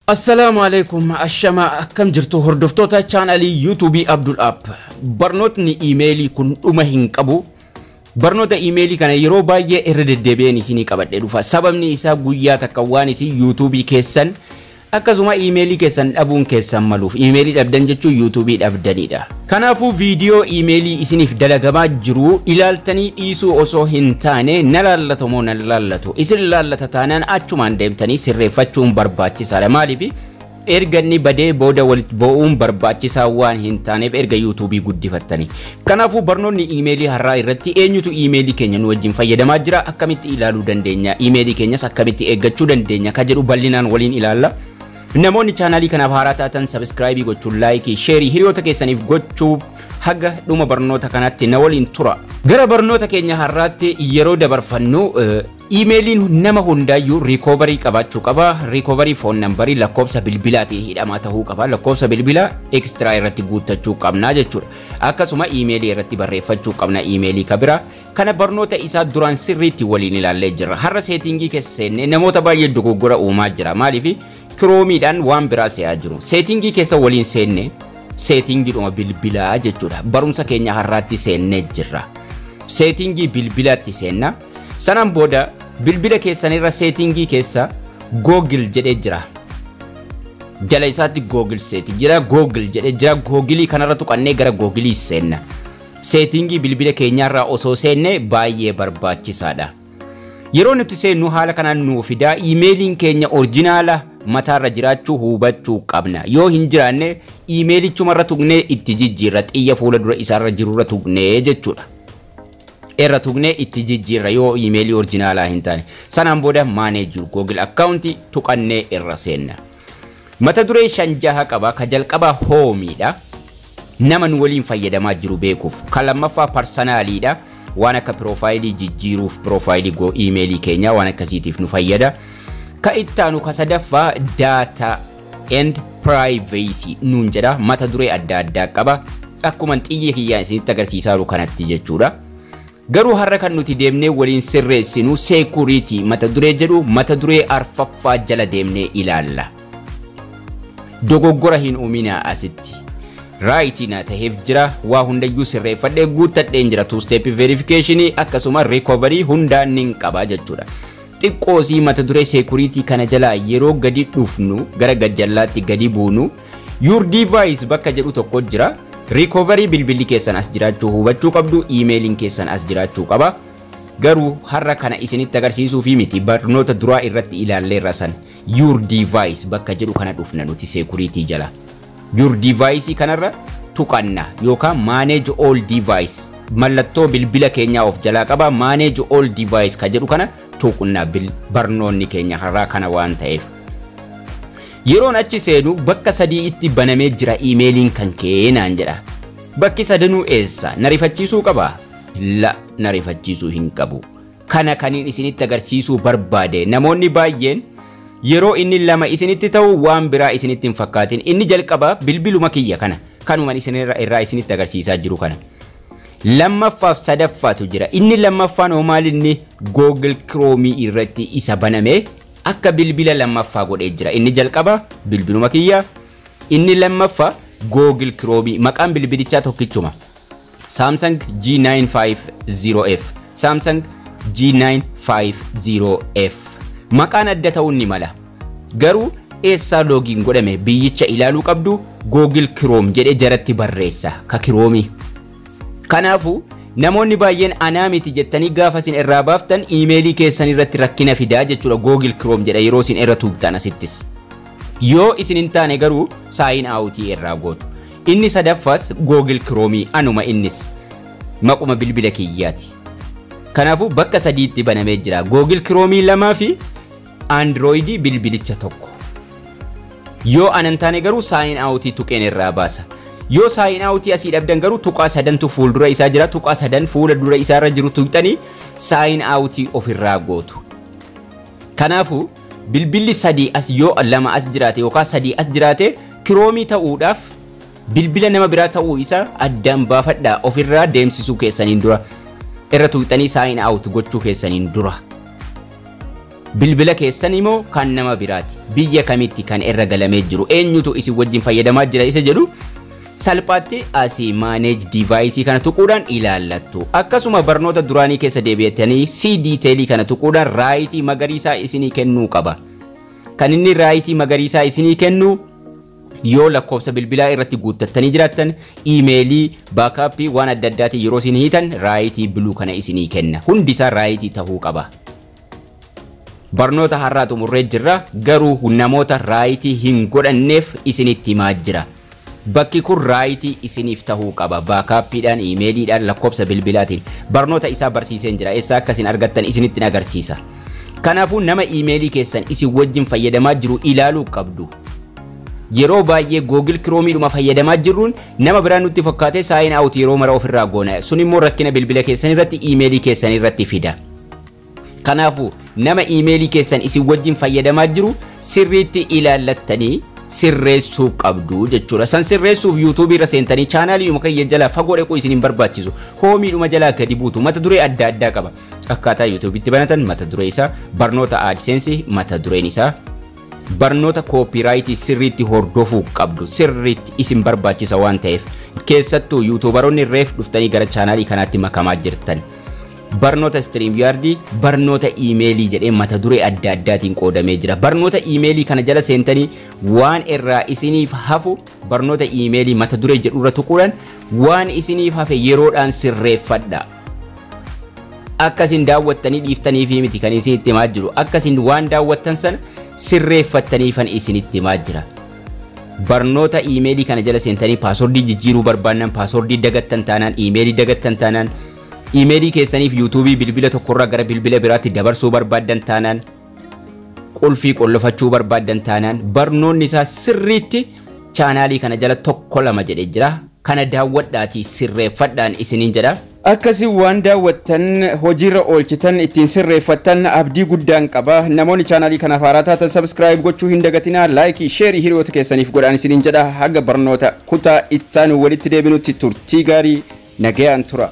Assalaamu alaikum, ashama, akkam jirtu hordoftoota chaanalii yuutuubii Abdul App? Barnootni iimeelii kun dhuma hin qabu. Barnoota iimeelii kana yeroo baay'ee irra deddeebi'een isinii qabadhee dhufa. Sababni isaa guyyaa takka waan isin yuutuubii keessan akkasuma iimeelii keessan dhabuun keessan maluuf, iimeelii dhabdan jechuun yuutuubii dhabdanidha. Kanaafuu viidiyoo iimeelii isiniif dalagamaa jiru ilaaltanii dhiisuu osoo hin taane, na laallatu moo na laallatu, isin laallata taanaan achumaan deemtanii sirreeffachuun barbaachisaadha. Maaliif? Erga inni badee booda walitti bo'uun barbaachisaa waan hin taaneef, erga yuutuubii guddifattanii. Kanaafuu barnoonni iimeelii har'aa irratti eenyutu iimeelii keenya nu wajjin fayyadamaa jira, akkamitti ilaaluu dandeenya, iimeelii keenyas akkamitti eeggachuu dandeenya ka jedhu bal'inaan waliin ilaalla. Namoonni chaanaalii kanaaf haaraa taatan subscribe gochuun, like, share hiriyoota keessaniif gochuu haga dhuma barnoota kanaatti na waliin tura. Gara barnoota keenya har'aatti yeroo dabarfannu, iimeeliin nama hundaayyuu recovery qabaachuu qaba. Recovery phone number lakkoofsa bilbilaatiin hidhamaa ta'uu qaba. Lakkoofsa bilbilaa extra irratti guuttachuu qabna jechuudha. Akkasuma iimeelii irratti barreeffachuu qabna, iimeelii kabira. Kana barnoota isaa duraan sirriitti waliin ilaallee jirra. Har'a setting keessa seennee namoota baay'ee dogoggora uumaa jira. Maaliif? Kiroomiidhaan waan biraa se'aa jiru. Setting keessa waliin seenne, seetingiidhuma bilbilaa jechuudha. Barumsa keenya har'aatti seennee jirra. Setting bilbilaatti seenna. Sanaan booda bilbila keessanirra setting keessa Google jedhee jira. Jala isaatti Google setting jira, Google jedhee jira. Googilii kanarra tuqannee gara Googilii seenna. Setting bilbila keenyaarraa osoo seenne baay'ee barbaachisaadha. Yeroo nuti seennu haala kanaan nuu fidaa. Iimeeliin keenya original mataarra jiraachuu hubachuu qabna. Yoo hin jiraanne iimeelichumarra tuqnee itti jijjiirra, xiyya fuula dura isaarra jirurra tuqnee jechuudha. Irra tuqnee itti jijjiirra yoo iimeelii original hin taane. Sanaan booda manage Google account tuqannee irra seenna. Mata duree shan jaha qaba. Ka jalqabaa homeiidha. Nama nu waliin fayyadamaa jiru beekuuf. Ka lammaffaa personaliidha. Waan akka profile jijjiiruuf, profile iimeelii keenyaa waan akkasiitiif nu fayyada. Ka ittaanu ka sadaffaa data and privacy nuun jedha. Mata duree adda addaa qaba. Akkuma xiyya kiyyaan isinitti agarsiisaa jiru kanatti jechuudha. Garuu har'a kan nuti deemnee waliin sirreessinu security mata duree jedhu mata duree arfaffaa jala deemnee ilaalla. Dogoggora hin uuminaa asitti. Right na taheef jira, waa hundayyuu sirreeffadhee guuttadheen jira, two step verification akkasuma recovery hundaa nin qaba jechuudha. Xiqqoosii mata duree security kana jalaa yeroo gadi dhufnu, gara gajjallaatti gadi buunu, your device bakka jedhu tokko jira. Recovery bilbilli keessan as jiraachuu hubachuu qabdu, iimeeliin keessan as jiraachuu qaba. Garuu har'a kana isinitti agarsiisuu fi miti, barnoota duraa irratti ilaalleerra san. Your device bakka jedhu kana dhufna nuti security jala. Your device kanarra tuqanna yookaan manage all device mallattoo bilbila keenyaa of jalaa qaba, manage all device ka jedhu kana tuqna, barnoonni keenya har'aa kana waan ta'eef. Yeroon achi seenu bakka sadii itti banamee jira iimeeliin kan keenaan jedha. Bakki sadanuu eessa? Na rifachiisuu qabaa? La, na rifachiisuu hin qabu. Kana kaniin isinitti agarsiisuu barbaade, namoonni baay'een yeroo inni lama isinitti ta'u waan biraa isinitti hin fakkaatin. Inni jalqaba bilbiluma kiyya kana kanuman isinirra irraa isinitti agarsiisaa jiru kana. Lammaffaaf sadaffaatu jira. Inni lammaffaan hoo maal? Inni Google Chrome irratti isa baname akka bilbila lammaffaa godhee jira. Inni jalqaba bilbiluma kiyya. Inni lammaffaa Google Chrome, maqaan bilbilichaa tokkichuma. Samsung G950F. Samsung G950F. Maqaan adda ta'uun ni mala. Garuu eessaa login godhame biyyicha ilaaluu qabdu, Google Chrome jedhee jaratti barreessa ka Chrome. Kanaafuu namoonni baay'een anaa miti jettanii gaafa isin irraa baaftan iimeelii keessan irratti rakkina fidaa jechuudha. Google Chrome jedha yeroo isin irra tuqxan asittis. Yoo isin hin taane garuu sign out irraa gootu. Inni sadaffaas Google Chrome anuma, innis maquma bilbila kiyyaati. Kanaafuu bakka sadiitti banamee jira. Google Chrome lamaa fi Android bilbilicha tokko. Yoo anan taane garuu sign out tuqeen irraa baasa. Yoo sign out asii dhabdan garuu tuqaa sadantu fuuldura isaa jira. Tuqaa sadan fuula dura isaarra jiru tuqxanii sign out ofirraa gootu. Kanaafuu bilbilli sadii as yoo lama as jiraate yookaan sadii as jiraate, Chrome ta'uudhaaf bilbila nama biraa ta'uu isaa addaan baafadhaa ofirraa deemsisuu keessaniin dura. Irra tuqxanii sign out gochuu keessaniin dura. Bilbila keessan immoo kan nama biraati? Biyya kamitti kan irra galamee jiru? Eenyutu isin wajjin fayyadamaa jira isa jedhu salphaatti asii manage device kana tuquudhaan ilaallattu. Akkasuma barnoota duraanii keessa deebi'atanii see detail kana tuquudhaan right magariisaa isinii kennuu qaba. Kan inni right magariisaa isinii kennu yoo lakkoofsa bilbilaa irratti guuttattanii jiraattan, iimeelii, backup waan adda addaatiin yeroo isin hiitan right blue kana isinii kenna. Hundi isaa right tahuu qaba. Barnoota har'aa xumurree jirra, garuu namoota right hin godhanneef isinitti himaa jira. Bakki kun right isiniif tahuu qaba. Backupiidhaan, iimeeliidhaan, lakkoofsa bilbilaatiin. Barnoota isaa barsiiseen jira. Eessaa akka isin argattan isinitti agarsiisa. Kanaafuu nama iimeelii keessan isin wajjin fayyadamaa jiru ilaaluu qabdu. Yeroo baay'ee Google Chromeiidhuma fayyadamaa jirruun nama biraa nutti fakkaatee sign out yeroo mara ofirraa goona. Sun immoo rakkina bilbila keessan irratti, iimeelii keessan irratti fida. Kanaafuu nama iimeelii keessan isin wajjin fayyadamaa jiru sirriitti ilaallattanii sirreessuu qabdu jechuudha. San sirreessuuf YouTubeii irra seentanii chaanaaliidhuma kiyya jalaa fagoo dhaquu isin hin barbaachisu. Homeiidhuma jalaa gadi buutu, mata duree adda addaa qaba. Akkaataa YouTubeitti banatan mata duree isaa, barnoota AdSense mata dureen isaa, barnoota copyright sirriitti hordofuu qabdu, sirriitti isin barbaachisa waan ta'eef, keessattuu YouTuberoonni reef dhuftanii gara chaanaalii kanaatti makamaa jirtan. Barnoota StreamYard, barnoota iimeelii jedhee mata duree adda addaatiin qoodamee jira. Barnoota iimeelii kana jala seentanii waan irraa isiniif hafu, barnoota iimeelii mata duree jedhurra tuquudhaan waan isiniif hafe yeroodhaan sirreeffadha. Akkasin daawwattanii dhiiftanii fi miti kan isinitti himaa jiru. Akkasin waan daawwattan sana sirreeffattaniifan isinitti himaa jira. Barnoota iimeelii kana jala seentanii password jijjiiruu barbaannan, password dagattan taanaan, iimeelii dagattan taanaan, iimeelii keessaniif YouTubeii bilbila tokkorraa gara bilbila biraatti dabarsuu barbaaddan taanaan, qulfii qollofachuu barbaaddan taanaan, barnoonni isaa sirriitti chaanaalii kana jala tokko lama jedhee jira. Kana daawwadhaatii sirreeffadhaan isiniin jedha. Akkasii waan daawwattan hojiirra oolchitan, ittiin sirreeffattan abdii guddaan qaba. Namoonni chaanaalii kanaaf haaraa taatan subscribe gochuu hin dagatinaa. Like, share hiriyoota keessaniif godhaan isiniin jedha. Haga barnoota kutaa ittaanu walitti deebinutti turtii gaarii, nagayaan tura.